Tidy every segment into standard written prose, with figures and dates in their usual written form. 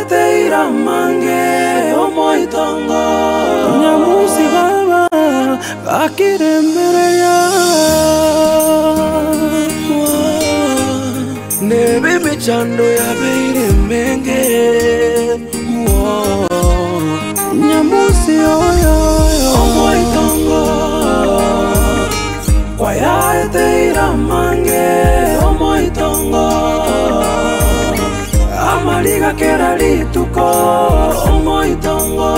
Kwayaeteire amange omoitongo. Nyamusi baba gakiremereria. Nebe emechando yabeire emenge. Nyamusi oyo omoitongo. Kwayaeteire amange omoitongo. Amariga kera rituko omoitongo.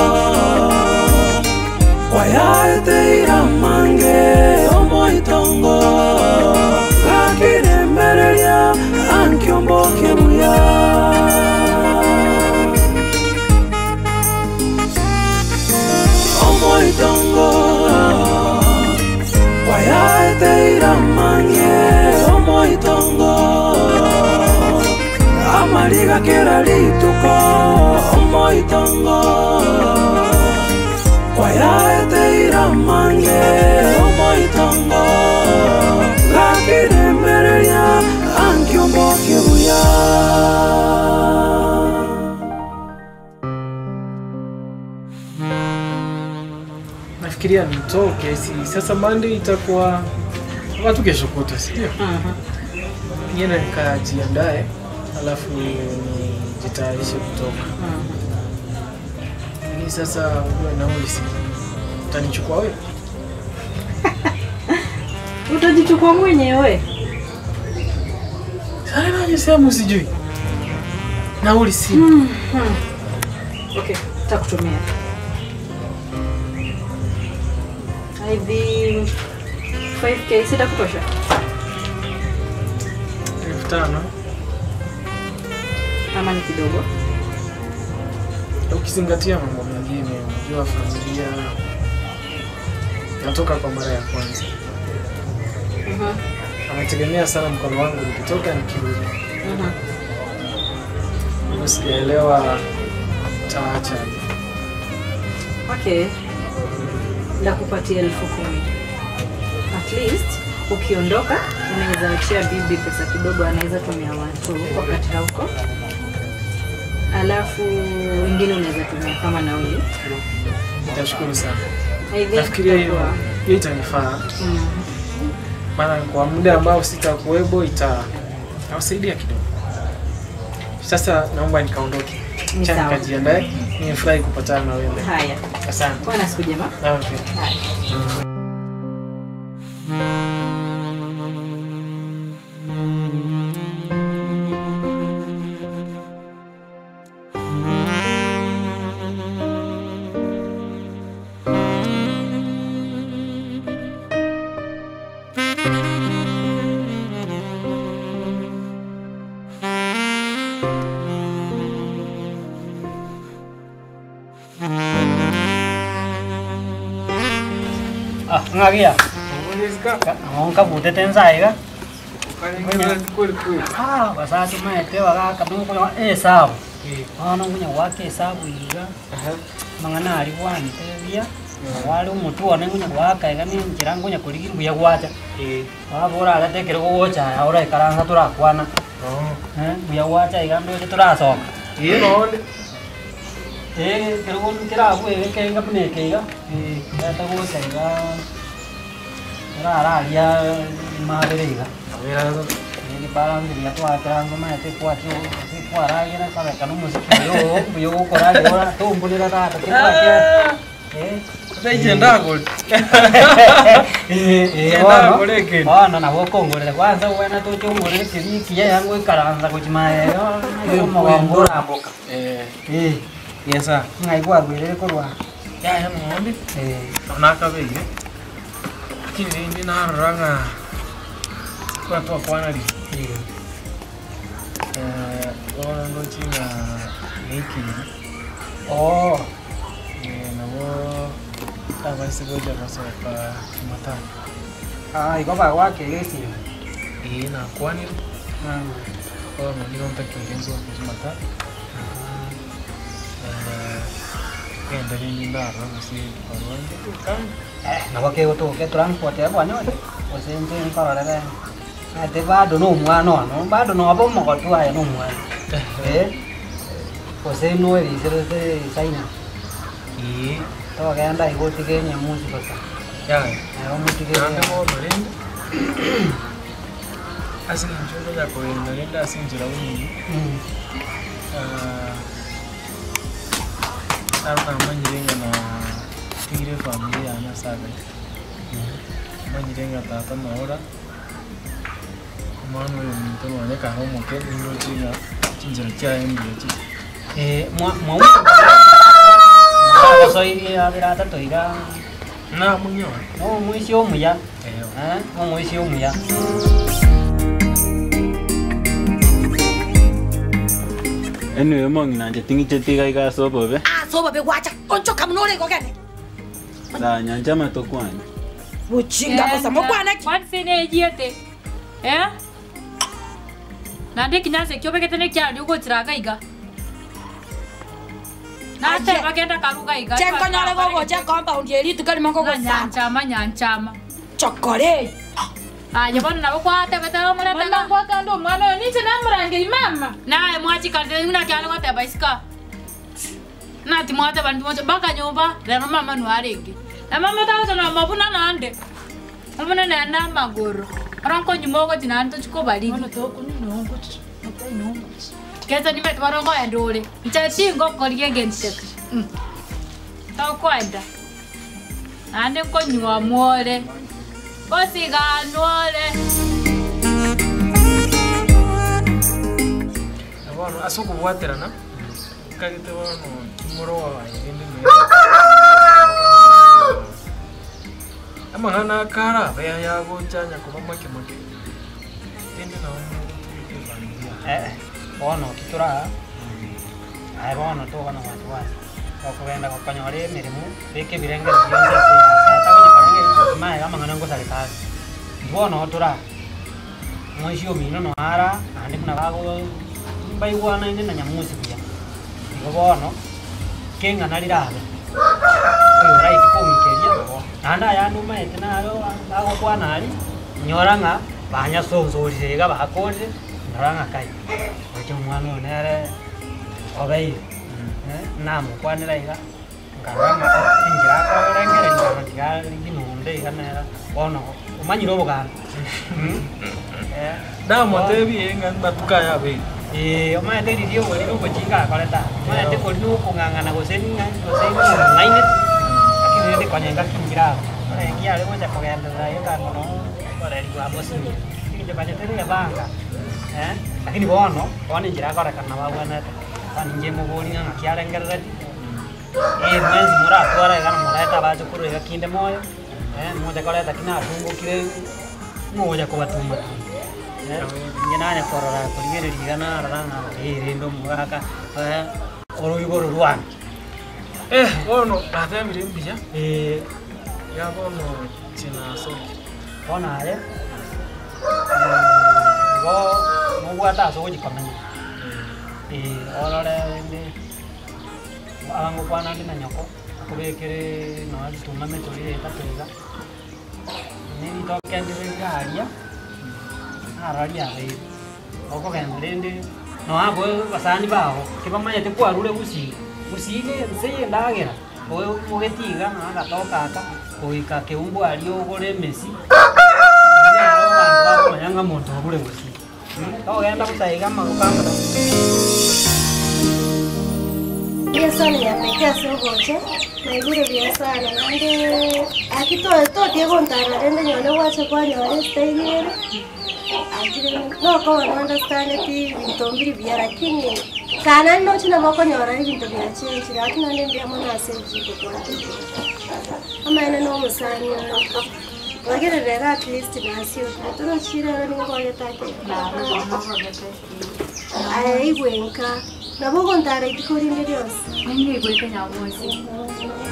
Kwayaeteire amange omoitongo. Gakiremereria ankiomboke buya. Omoitongo kwayaeteire amange omoitongo. Amariga kera rituko omoitongo. Kwayaeteire amange omoitongo. Gakiremereria ankiomboke buya. Nafikiria nitoke si sasa Monday itakuwa watu kesho kutwa, si ndio? Niende nikajiandae alafu nijitayarishe kutoka. Lakini sasa ujue nauli si utanichukua wewe? Utajichukua mwenyewe. Sasa naje sehemu sijui. Nauli sina. Okay, takutumia. I think 5k sitakutosha. 5,000. Ama ni kidogo. Ukizingatia mambo mengine, unajua familia, natoka kwa mara ya kwanza. Anategemea sana mkono wangu nikitoka nikirudi. Hivyo sijaelewa taacha. Okay. Ndakupatia 10,000. At least ukiondoka unaweza achia bibi pesa kidogo, anaweza tumia watu wakati hauko, alafu ingine unaweza tumia kama nauli. Nitashukuru sana. I think Nafikiria hiyo itakuwa- hiyo itanifaa, Mm. maana kwa muda ambao sitakuwepo ita nawasaidia kidogo. Sasa naomba nikaondoke, Ni cha sawa. nikajiandae. Nimefurahi kupatana na wewe, Haya, asante. kuwa na siku njema. Nawe pia. Haya. Ah, ng'akia. Nkabutete nsaiga. Ah, basasi maete bagaka nungunya esabu. Bono nkunya gwaka esabu iga. Mang'ana aria gwantebia. Wari omotwe one nkunya gwaka iga ninchera nkunya korigia mbuya gwacha. Wabora arete ekero gogocha aya oraikaransa torakwana. Mbuya gwacha iga ndoche torasoka. Eh, ekero kerabu iga kenga buna eke iga. Reta gocha iga orararia mabere iga. Egibaransiria twakera maete kwachio kwaragera kabeka nomosiki oyo mbuya ogokoraria ora tombonera tata tikwakera. Bono nabo okongorera kwanza obwene toche ongorere ekeri ekiya yango ikaransa gochia maega omogongo oramboka. Ng'ai kwarwerere korwa. Yaya ng'ombe onakabeire lakini rindi narora ng'a kwa twakwana ri bono ndochi ng'a neikiriri Oh, nabo abaise gocha gosoka Jumatano. ah, igo bagwakire esimi. Ee nakwanire bono nigo ntakeire nsoke Jumatano. Genda rindi ndarora gose barua ngetukana. Nabo kegotoka transport ekwanyore gose inche nkororere ate bado na omwana ono bado noba omogotu aye na omwana. Gose inwe riserete risaina, Ee. togenda igo otige enyamusi bosa. Yaya. Nere omotige Naende bono rende, ase eng'encho okonya kogenda rende ase enchera buna eyio, naro namanyire ng'a natigire efamiri yane ase agaika. Namanyire ng'a tata naora. Omwana oyo ominto nonye kare omoke nindoche ng'a chinchera chiaye mbuya chire. Mwagosoirie abere atato iga Namonyore. Nomoisia omuya, Eeh. nomoisia omuya. Anyway omong'ina inche ting'icheti iga iga ase obobe. Ase obobe gwacha onchoka buna ore igo gene. Sawa nyancha amatokwane. Bochinga bosa mokwane ki? Kwani se neyiete eh? Naende ekenyansa ekio obegete nekiaria ogochira iga iga. Nateba genda karuga iga. Chenkonyore gogocha ecompound eye rituko erimo nkogosamba. Nyanchama nyanchama. Chokore. Aye bono nabo gwatebete omorete Bono iga. ngwakande omwana oyo ninche namorangeri mama. Naye mwachikarire buna kiare goteba isiko aa. Ng'a timwateba ndimoche mpaka nyomba, rero mama nwo arenge. Na mama tagocha na amabuna naende, amabuna nere na amagoro, oro nkonyuma ogochi naende tochi kobarigia. Bono tokonywa nongochi, otai nongochi. Gese nimanyete bono nkoenda ore, inche tingokorigia egento eke mm, tokoenda, naende nkonywa more, gosiganwa ore. Na bono ase okobwaterana. Nkagete bono timoroa aye rende nere amang'ana akare abe ayagocha anya koba make make, rende nabo mogotumeka efamiri yaye. Eh, bono ki toraa, aye bono toba na wasiwasi, okogenda gokonyora emeremo, beka ebirengererio bionsi ase egasi aye takonya korengereria ng'a gose maega amang'ana ngosareka ase. Intwe bono oo toraa. Omoisia omino noara, naende buna bago mbaigwanaine na Nyamusi buya. Igo bono, keng'ana rirabe, oyo oraike kong'ikeria nabo. Naende ayande omanyete naro bagokwana aria, nyora ng'a banyasonsorire iga bakorire, nyora ng'a kai, roche omwana oyo nere obeire, namokwanera iga. Nkarora ng'a enchera akorengereria nkarora tiga arenge nonde iga nere bono omanyire oboganda Namotebie ng'a amatuko aya abeire. Eh, omanyete riria oboriri ogochinga akorete aa, omanyete kori na okong'ang'ana gose ng'a gose ng'ainete, lakini rende konya engaki nkire abwo, orenge are gocha kogenderera ekango noo oboreri bwa mosibire, lakini inche konya teri ebanga lakini bono, bono enchera akorekana nabo abwenerete, bono inche moborie ng'a ng'aki arengerereti. Ee, mwensi moratware iga na morete abachokoro iga kinde moyo, moche koreta ki natungokire mogocha kobatuma tuma. Inche nanya korora korigereria iga narora ng'a ee rende omogaka oroiboro rwane. Bono natebire mbuya, Ee. iga bono inche nasokire. Bono aye, igo nobwate ase ogochia komenya, orore rende. Abangokwana ande na nyoko, akobekere nonya rituma emetori etato iga, ne ritoke ndire rire aria, narora riabeire, okogenda rende nonya abwo abasani bago, kibamanyete kwarure gusii, gusii na ense ya endagera, oimogetie iga nonya agatoke aka, goika keumbu aria ogore emesi, nero abanto bakomanya ng'a omonto orure gusii. Togenda bosa iga amagoko amaya. Mbuya sana nyameke ase ogocha, naigure buya sana naende aki to- totiga gontara rende nonye gwacha kwanyora estyle ere, aki rende nokoba no understandeti ebinto mbiri buya lakini kaa naende noche nabo okonyora ebinto biachenchire lakini naende mbuya mono ase ejiko kwatebire. Amaene na omosani one. Ragerera ere at least nasiokire torochire ere nigo kwagete ake aye igwe nka nabo ogontara rituko rinde rionsi. Ninyaigwete nyamosi,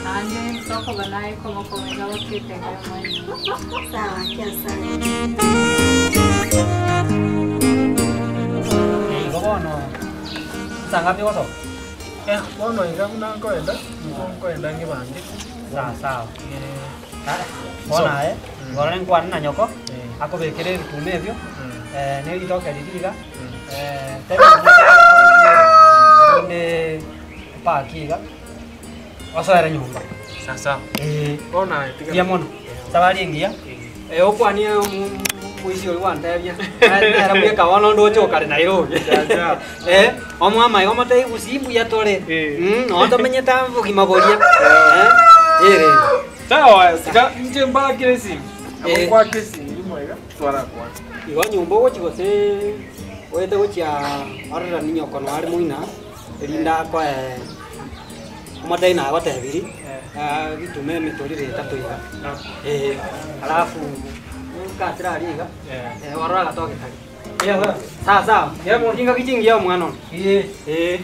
naende tokoba naye koboko iga gotwetega omwene. Sawa aki asante. Igo bono nsangapi ogosoka? Bono iga buna nkoenda, nigo nkoenda ng'ebange. Sawa sawa. Bono aye, rora ninkwane na nyoko, akobekere ebituma ebio, na eritoke riria iga, tebia omonto. Rende opaki iga, osoere nyomba. Sasa. Eh. Bono aye tiga. Mbuya mono. Safari engiya. Eh, okwanie omoisia oria gwantebia. Nere bweka bono ndoche okare Nairobi. Eh, omoe amaiga omotebie gusii mbuya tore. Noo tomenyete obogima boria. Eh, eh rende. Sawa, tiga inche mbakere esimi. Eh. Nabo nkwake esimi rimo iga, twarakwana. Igo nyomba ogochia gose oete gochia ororera ninyoko noyo are moina, erinde akoe omotebie nagotebirie, bitume emetoriro etato iga, eh, alafu nkatire aria iga, orore agatoke karia. Sawa sawa, chingaki chingiya omwana one, eh.